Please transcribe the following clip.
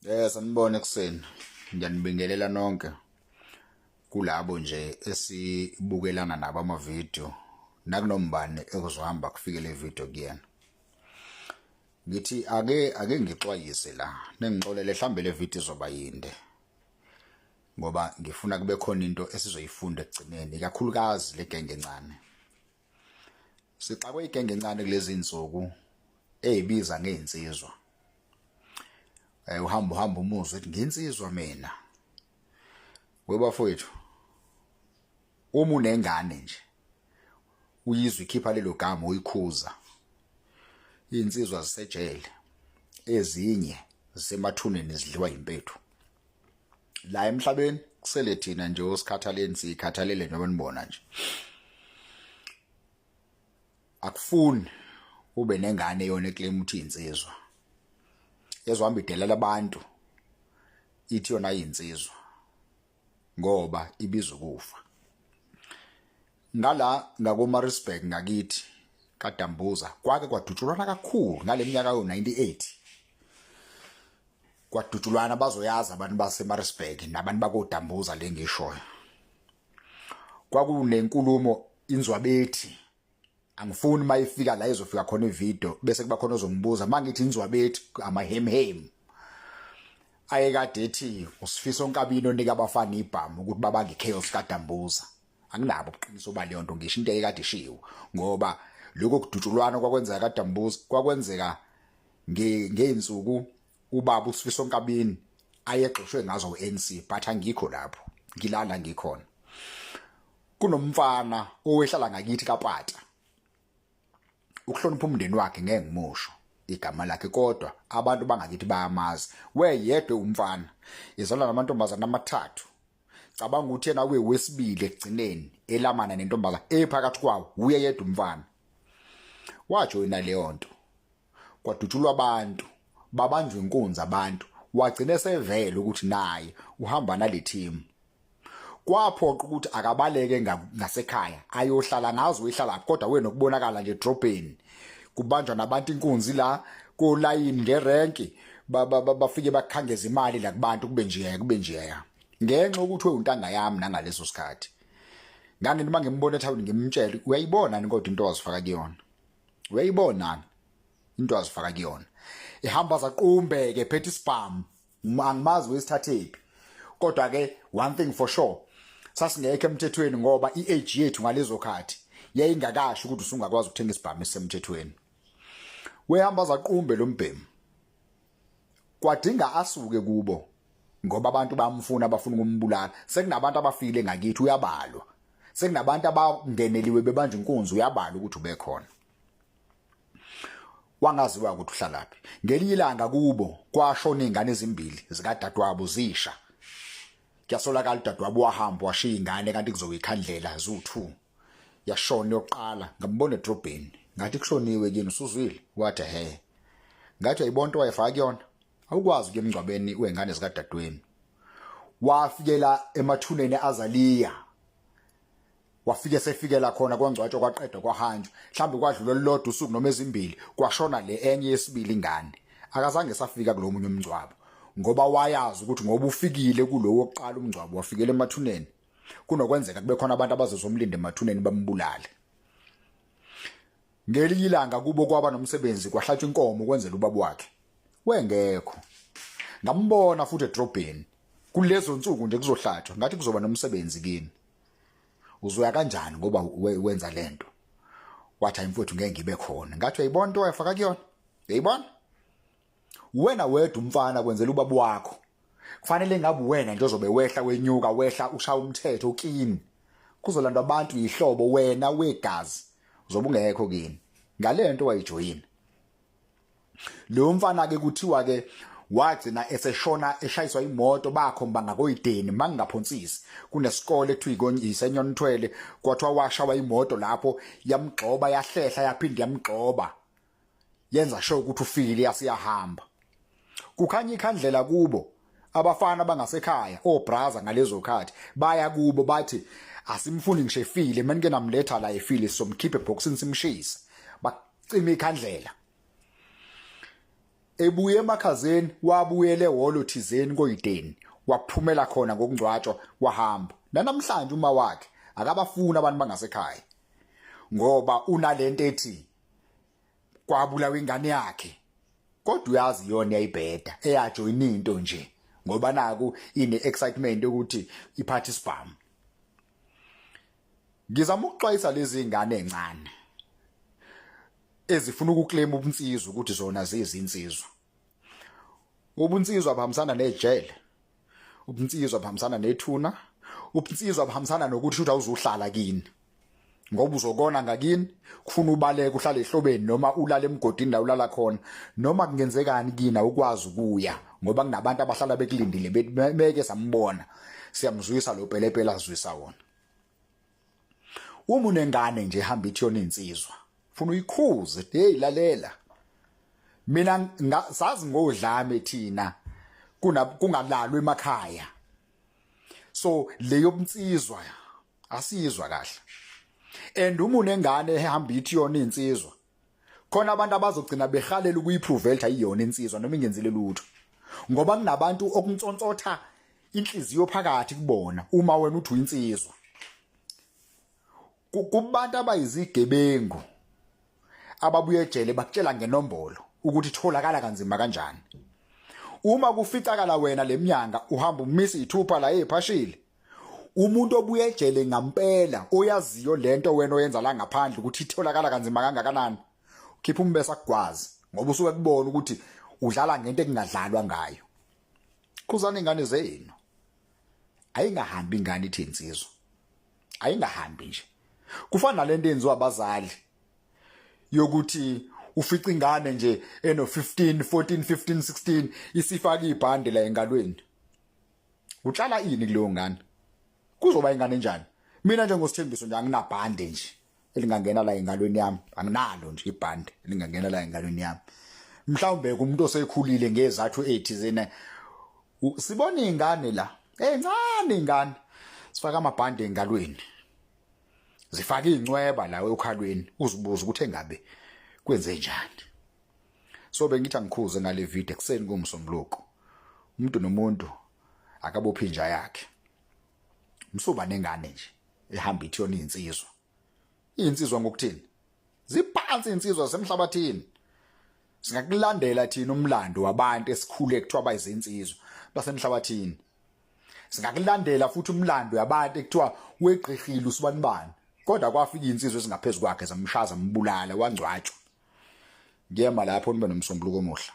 Sanibona ekuseni. Ngiyanibingelela nonke kulabo nje esibukelana nabo amavidiyo nakunombani ekuzohamba kufike le video kuyena. Ngithi ake ngixwayise la, ningixolele mhlambe le video izoba yinde. Ngoba ngifuna kube khona into esizoyifunda ekugcineni, ikakhulukazi le genge encane. Sixakwe igenge encane kulezi insuku ezibiza ngezinsizwa. Uhamba uhamba umuzwe ethi nginsizwa mina. Webafowethu uma unengane nje uyizwe ikhipha lelo gama uyikhuza. Izinsizwa zisejele ezinye zisemathuneni zidliwa impethu. La emhlabeni kusele thina nje osikhathaleni sikhathalele njengoba nibona nje. Akufuni ube nengane yona eclaim ukuthi insizwa. Ezohamba idelela abantu ithi yona iyinsizwa ngoba ibiza ukufa. Ngala ngakoMaritzburg ngakithi kaDambuza kwake kwadutshulwana kakhulu ngaleminyaka yo-98 kwadutshulwana bazoyazi abantu baseMaritzburg nabantu bakoDambuza le ngishoyo. Kwakunenkulumo inzwabethi angifuni mayifika la izofika khona ivideo bese kuba khona ozongibuza mangithi inzwabethi amahemhem ayekade ethi uSifiso Nkabini onika abafana ibhamu ukuthi babange chaos kaDambuza. Anginabo ubuqiniso baleyo nto ngisho into ekade ishiwo ngoba lokho kudutshulwana kwakwenzeka kaDambuza kwakwenzeka ngeyinsuku ubaba uSifiso Nkabini ayegxoshwe ngazo uNC but angikho lapho ngilala ngikhona. Kunomfana owehlala ngakithi kaPata ukuhlonipha umndeni wakhe ngeke ngimusho igama lakhe kodwa abantu bangakithi bayamazi weyedwa umfana izalwa namantombazana amathathu. Cabanga ukuthi yena wewesibili ekugcineni elamana nentombazana ephakathi kwawo uye yedwa umfana. Wajoyina leyo nto kwadutshulwa abantu babanjwa inkunzi abantu wagcina esevele ukuthi naye uhamba nale team. Kwaphoqa ukuthi akabaleke ngasekhaya ayohlala ngazi uyihlala kodwa wena ukubonakala nje edrobheni kubanjwa nabantu inkunzi la kolayini ngerenki bafike bakhangeza imali la kubantu kube nje kube nje ngenxa ukuthi untanga yami nangaleso sikhathi ngangithi uma ngimbona ethawini ngimtshele uyayibona ni kodwa into wazifaka kuyona uyayibona into azifaka kuyona ihamba zaqumbe ke phethe isibhamu angimazi wesithathephi kodwa ke one thing for sure sasingekho emthethweni ngoba iage yethu ngalezo khathi yayingakasho ukuthi usungakwazi ukuthenga isibhamu esisemthethweni. Wehamba zaqumbe lo mbhemu kwadinga asuke kubo ngoba abantu bamfuna bafuna ukumbulala. Sekunabantu abafile ngakithi uyabalwa, sekunabantu abangeneliwe bebanja inkunzi uyabalwa ukuthi ubekhona. Wangaziwa ukuthi uhlalaphi. Ngelinye ilanga kubo kwashona izingane ezimbili zikadadewabo zisha. Kuyasolakala udadewabo wahamba washiya ingane kanti kuzoba ikhandlela ziwu2. Yashona yokuqala ngambona edrobheni ngathi kushoniwe kini usuzwile wathi he. Ngathi uyayibona into wayefaka kuyona awukwazi ukuya emngcwabeni wengane zikadadewenu. Wafikela emathuneni azaliya wafike sefikela khona kwangcwatshwa kwaqedwa kwahanjwa mhlawumbe kwadlula olulodwa usuku noma ezimbili kwashona le enye yesibili ingane. Akazange safika kulo munye umngcwabo ngoba wayazi ukuthi ngoba ufikile kulowo wokuqala umngcwabo wafikela emathuneni kunokwenzeka kube khona abantu abazozomlinda emathuneni bambulale. Ngelinye ilanga kubo kwaba nomsebenzi kwahlatshwa inkomo kwenzela ubaba wakhe wengekho. Ngambona futhi edrobheni kulezo nsuku nje kuzohlatshwa ngathi kuzoba nomsebenzi kini uzoya kanjani ngoba wenza lento. Wathi hayi mfowethu ngeke ngibe khona. Ngathi uyayibona into wayefaka kuyona uyayibona wena wedwa umfana kwenzela ubaba wakho kufanele ngabe wena nje ozobe wehla wenyuka wehla ushaya umthetho kini kuzolandwa abantu yihlobo wena wegazi uzobe ungekho kini ngalento wayijoyina. Lo mfana ke kuthiwa ke wagcina eseshona eshayiswa imoto bakhomba ngakoyideni mangingaphonsisi kunesikole ekuthiwa isenyonithwele kwathiwa washawa imoto lapho yamgxoba yahlehla yaphinde yamgxoba yenza sure ukuthi ufile yasiyahamba. Kukhanya ikhandlela kubo abafana bangasekhaya obraza ngalezo khathi baya kubo bathi asimfuni ngisho efile manike namletha la efile somkhiphe eboxini simshise bacima ikhandlela. Ebuye emakhazeni wabuyele ehholo thizeni koyideni waphumela khona ngokungcwatshwa wahamba. Nanamhlanje uma wakhe akabafuni abantu bangasekhaya ngoba unalento ethi kwabulawa ingane yakhe kodwa uyazi yona yayibheda eyajoyina into nje ngoba naku ine excitement ukuthi iphathe isibhamu. Ngizama ukuxwayisa lezi ngane ezincane ezifuna ukuclaim ubunsizwa ukuthi zona ziyizinsizwa. Ubunsizwa buhambisana nejele, ubunsizwa buhambisana nethuna, ubunsizwa buhambisana nokuthi uthi awuzuhlala kini ngoba uzokona ngakini, kufuna ubaleke uhlale ehlobeni noma ulale emgodini la ulala khona, noma kungenzekani kini awukwazi ukuya ngoba kunabantu abahlala bekulindile beke sambona siyamzwisa lo pelepele azwisa wona. Uma unengane nje ehamba ithi yona insizwa, funa uyikhuze, hey lalela. Mina sazi ngodlame thina kuna kungalalwa emakhaya. So leyo bunsizwa asizwa kahle. And uma unengane ehamba ithi yona insizwa, khona abantu abazogcina behalela ukuyiprove ukuthi ayiyona insizwa noma ingenzile lutho. Ngoba kunabantu okuntsontsotha inhliziyo phakathi kubona uma wena uthi uyinsizwa. Kubantu abayizigebengu ababuye ejele bakutshela ngenombolo ukuthi itholakala kanzima kanjani. Uma kuficakala wena lemnyanga uhamba umisa ithupha la ephashile. Umuntu obuye ejele ngampela oyaziyo lento wena oyenza la ngaphandle ukuthi itholakala kanzima kangakanani, ukhipha umbesa akugwazi ngoba usuke kubona ukuthi udlala ngento ekungadlalwa ngayo. Khuzani ingane zenu. Ayingahambi ingane ithi insizwa. Ayingahambi nje. Kufana nalento enziwa abazali yokuthi ufica ingane nje eno 15, 14, 15, 16 isifaka ibhande la engalweni. Utshala ini kuleyo ngane? Kuzoba ingane enjani? Mina nje ngosithembiso nje anginabhande nje elingangena la engalweni yami, anginalo nje ibhande elingangena la engalweni yami. Mhlawumbe kumuntu osekhulile ngezathu ethizena sibona ingane la encane ingane sifaka amabhande engalweni, zifaka incweba la okhalweni, uzibuza ukuthi engabe kwenze njani. So bengithi angikhuze ngale video ekuseni komsombuluko. Umuntu nomuntu akabophi inja yakhe. Msuba nengane nje ehamba ithi yona insizwa. Insizwa ngokuthini? Ziphansi insizwa zasemhlabathini. Singakulandela thina umlando wabantu esikhule kuthiwa bayizinsizwa basemhlabathini. Singakulandela futhi umlando yabantu ekuthiwa wegqihile usibanibani. Kodwa kwafika insizwa ezingaphezulu kwakhe zamshaza mbulala wangcwatshwa. Ngiyema lapho nibe nomsombuluko omuhle.